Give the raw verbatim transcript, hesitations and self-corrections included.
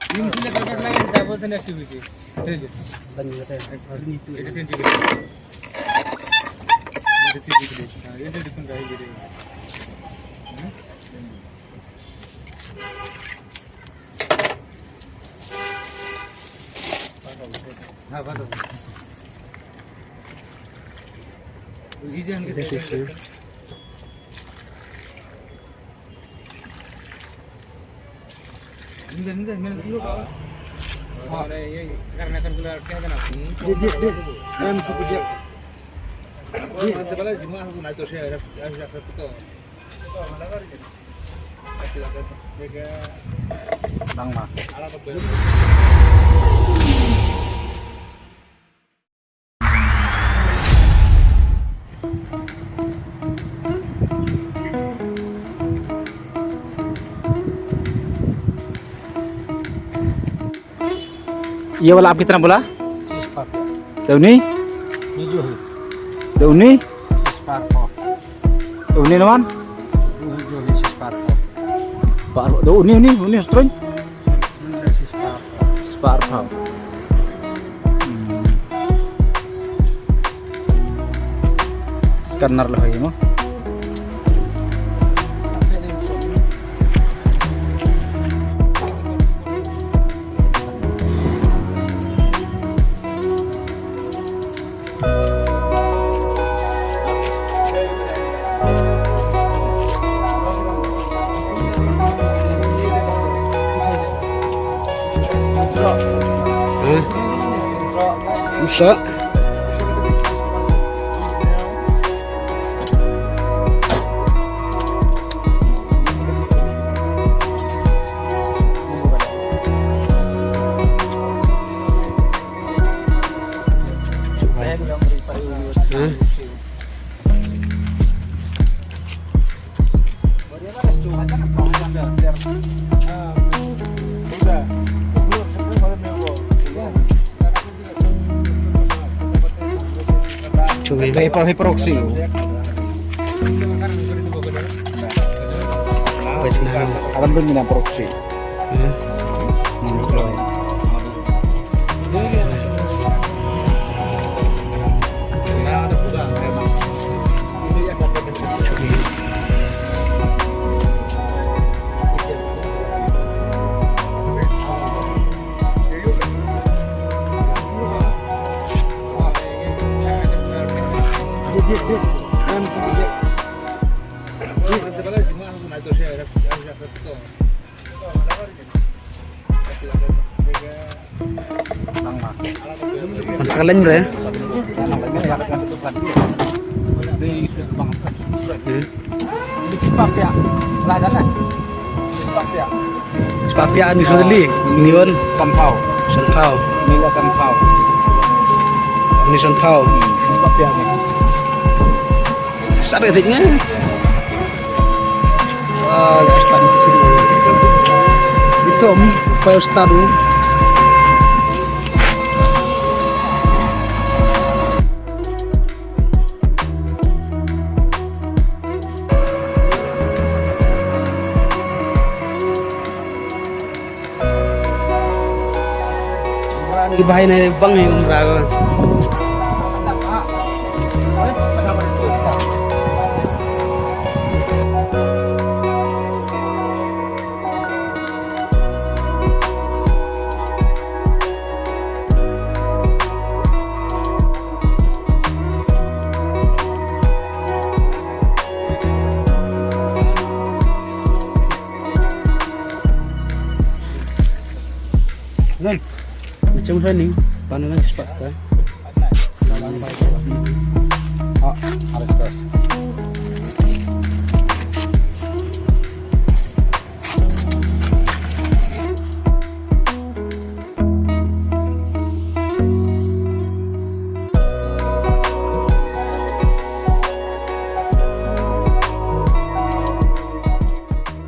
Ini sudah kertas lain, kita buat sana activity. Saya je. Tanya, tanya. Ini tu. Ini tu. Ini tu. Dek, dek, dek. Em, cukup, dek. Dek. Tang ma. Ye wala aap kitna bola? Sis par. Te uni? Ni jo hi. Te uni? Sis par. Te uni naman? Ni jo hi sis par. Sis par. Te uni, uni, uni, Australian? Sis par. Sis par. Hmm. Scanner la hoi mo. Hah? Masa? Hah? Cumi. Bai, bai, bai, proxy. Bai, senang. Akan pun minta proxy. Hmm. Hmm. Mantap kalian, bro, ya. Hmm. Spah pia ni sudali, ni wan. Sanphew. Sanphew. Ni la sanphew. Ni sanphew. Spah pia ni. Sat ka thik ne. Ah, ya start ni sini. Ito, file start ni. Umrah ni bahai na bang ni umrah ko. Nen. Macam mana ni? Panulan cepat ka?